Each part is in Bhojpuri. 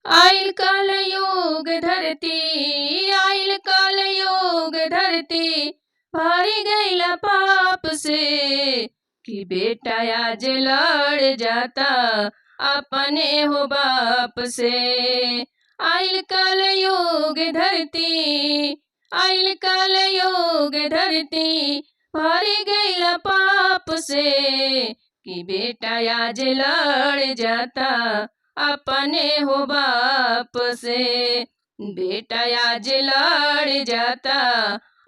आइल काल योग धरती, आइल काल योग धरती, भारी गईला पाप से कि बेटा आज लड़ जाता अपने हो बाप से। आइल काल योग धरती, आइल काल योग धरती, भारी गईला पाप से कि बेटा आज लड़ जाता अपने हो बाप से। बेटा आज लड़ जाता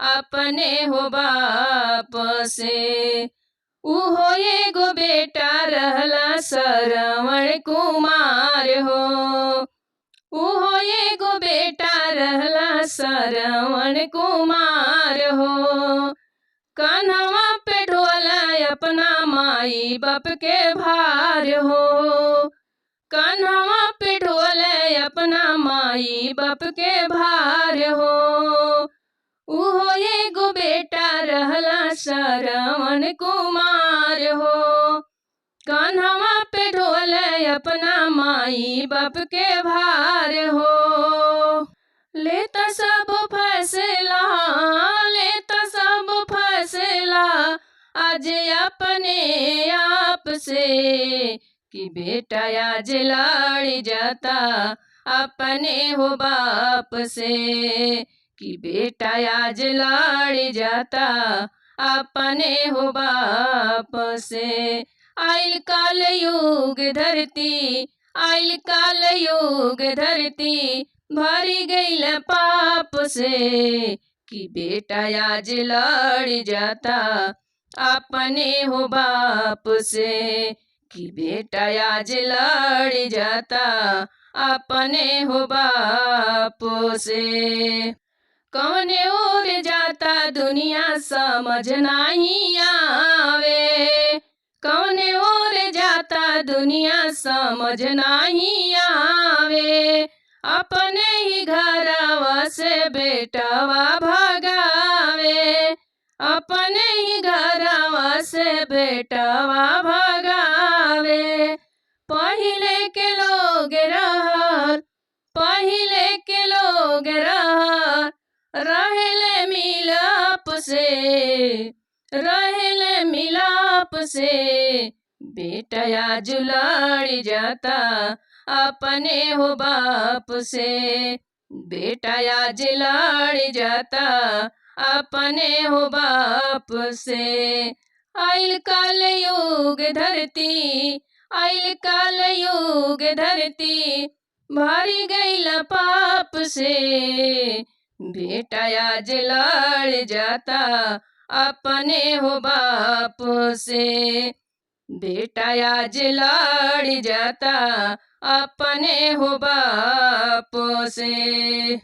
अपने हो बाप से। उहो एगो बेटा रहला श्रवण कुमार हो, उहो एगो बेटा रहला श्रवण कुमार हो। कन्हवा पे ढोला अपना माई बाप के भार हो, कन्हवा पे ढोले अपना माई बाप के भार हो। उहो एगो बेटा रहला श्रवण कुमार हो, कन्हवा पे ढोले अपना माई बाप के भार हो। लेता सब फैसला, लेता सब फैसला आज अपने आप से कि बेटा आज लड़ जाता अपने हो बाप से। कि बेटा आज लड़ जाता अपने हो बाप से। आइल काल युग धरती, आइल काल युग धरती, भरी गईल पाप से कि बेटा आज लड़ जाता अपने हो बाप से। कि बेटा आज लड़ जाता अपने हो बाप से। कौने ओर जाता दुनिया समझ नहीं आवे, कौने ओर जाता दुनिया समझ नहीं आवे। अपने ही घरवा से बेटवा भगावे, अपने ही घरवा से बेटवा भगावे। पहिले के लोग रहल, पहिले के लोग रहल, रहले मिलाप से, रहले मिलाप से। बेटा आज लड़ जाता अपने हो बाप से। बेटा आज लड़ जाता अपने हो बाप से। आइल काल युग धरती, आइल काल युग धरती, भारी गईल पाप से। बेटा आज लड़ जाता अपने हो बाप से। बेटा आज लड़ जाता अपने हो बाप से।